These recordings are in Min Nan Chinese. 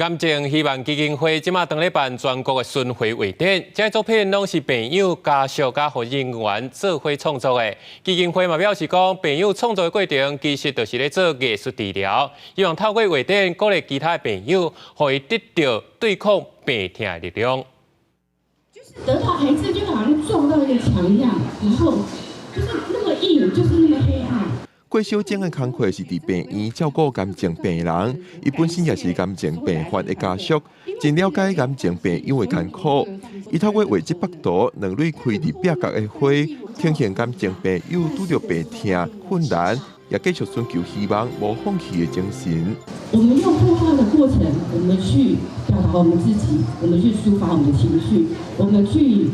癌症希望基金會這馬當咧辦全國的巡迴畫展，這些作品攏是病友家屬佮護理人員做伙創作的。基金會嘛表示講，病友創作的過程其實就是咧做藝術治療，希望透過畫展鼓勵其他的病友，予伊得著對抗病痛的力量。就是得到癌症，就好像撞到一個牆一樣，然後就是那麼硬，就是那麼黑暗。郭小晶的工課是佇病院照顧癌症病人，伊本身也是癌症病患的家屬，真了解癌症病友的艱苦。伊透過畫這幅圖，兩蕊開佇壁角的花，呈現癌症病友拄著病痛困難，也繼續尋求希望、無放棄的精神。我們用繪畫的過程，我們去表達我們自己，我們去抒發我們的情緒，我們去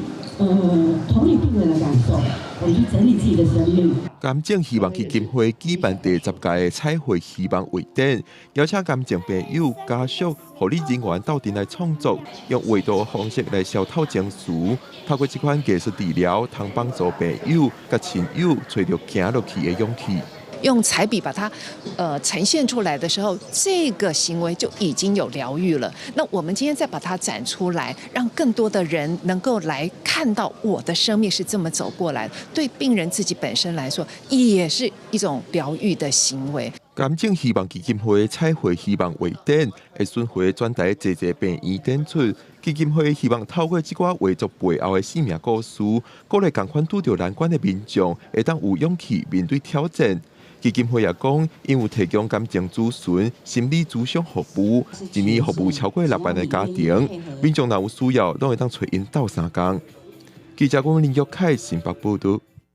同理病人的感受，我們去整理自己的生命。癌症希望基金會舉辦第10屆的彩繪希望畫展，邀請癌症病友、家屬、護理人員鬥陣來創作，用畫圖方式來消透情緒。透過這款藝術治療，通幫助病友佮親友揣著行落去的勇氣。用彩筆把它呈現出來的時候，這個行為就已經有療癒了。那我們今天再把它展出來，讓更多的人能夠來看到我的生命是這麼走過來，對病人自己本身來說，也是一種療癒的行為。癌症希望基金會彩繪希望畫展，會巡迴全台濟濟病院展出。基金會希望透過這寡畫作背後的生命故事，鼓勵仝款拄著難關的民眾，會當有勇氣面對挑戰。基金會也講，𪜶有提供癌症諮詢、心理諮商服務，一年服務超過6萬个家庭，民眾若有需要，攏會當揣𪜶鬥相共。記者郭林玉凱新北報導。